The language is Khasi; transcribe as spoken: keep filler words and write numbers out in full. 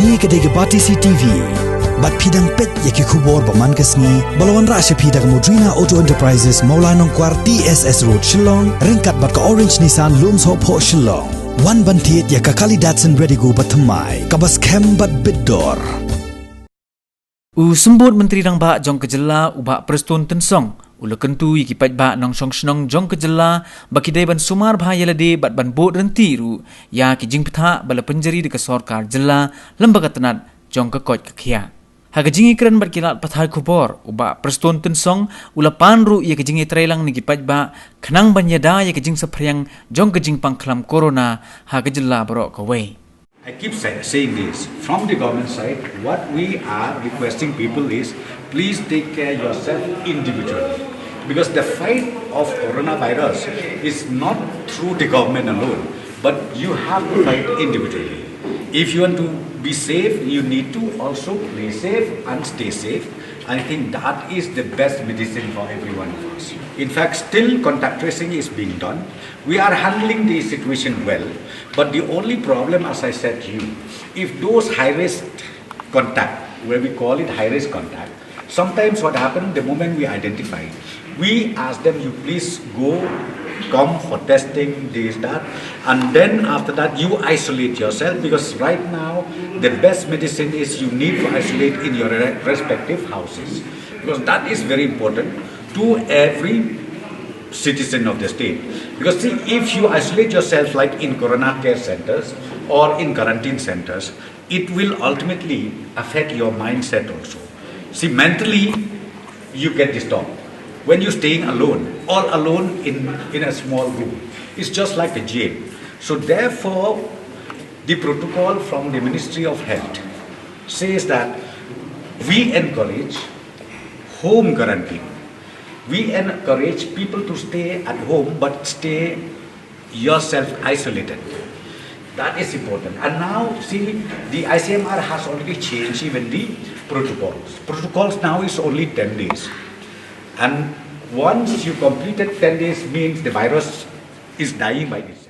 Kane ka dei ka Batesi T V. Bad phi dang peit ïa ki khubor ba man ka sngi ba la wanrah sha phi da ka Modrina Auto Enterprises, Mawlai Nongkwar, T S S Road, Shillong, ryngkat bad ka Orange Nissan, Lumsohphoh, Shillong. Wan ban thied ïa ka Kali Datsun Redigo ba thymmai, kaba skhem bad bit dor. U Symbud Myntri Rangbah jong ka jylla, u Bah Prestone Tynsong, u la kyntu ïa ki paidbah nongshong shnong jong ka jylla ba ki dei ban sumar bha ïa lade bad ban bud ryntih ruh ïa ki jingbthah ba la pynjari da ka sorkar jylla lyngba ka tnat jong ka koit ka khiah. Ha ka jingïakren bad ki lad pathai khubor, u Bah Prestone Tynsong u la pan ruh ïa ka jingïatreilang na ki paidbah khnang ban ïada ïa ka jingsaphriang jong ka jingpang khlam corona ha ka jylla baroh kawei. I keep say, saying this, from the government side, what we are requesting people is, please take care yourself individually. Because the fight of coronavirus is not through the government alone, but you have to fight individually. If you want to be safe, you need to also play safe and stay safe. I think that is the best medicine for every one of us. In fact, still contact tracing is being done. We are handling the situation well, but the only problem, as I said to you, if those high risk contact, where we call it high risk contact, sometimes what happened, the moment we identify, we ask them, you please go, come for testing, this, that, and then after that, you isolate yourself, because right now, the best medicine is you need to isolate in your re- respective houses, because that is very important to every citizen of the state. Because see, if you isolate yourself like in corona care centers or in quarantine centers, it will ultimately affect your mindset also. See, mentally, you get disturbed. When you're staying alone, all alone in, in a small room, it's just like a jail. So therefore, the protocol from the Ministry of Health says that we encourage home quarantine. We encourage people to stay at home, but stay yourself isolated. That is important. And now, see, the I C M R has already changed even the protocols. Protocols now is only ten days. And once you completed ten days, means the virus is dying by itself.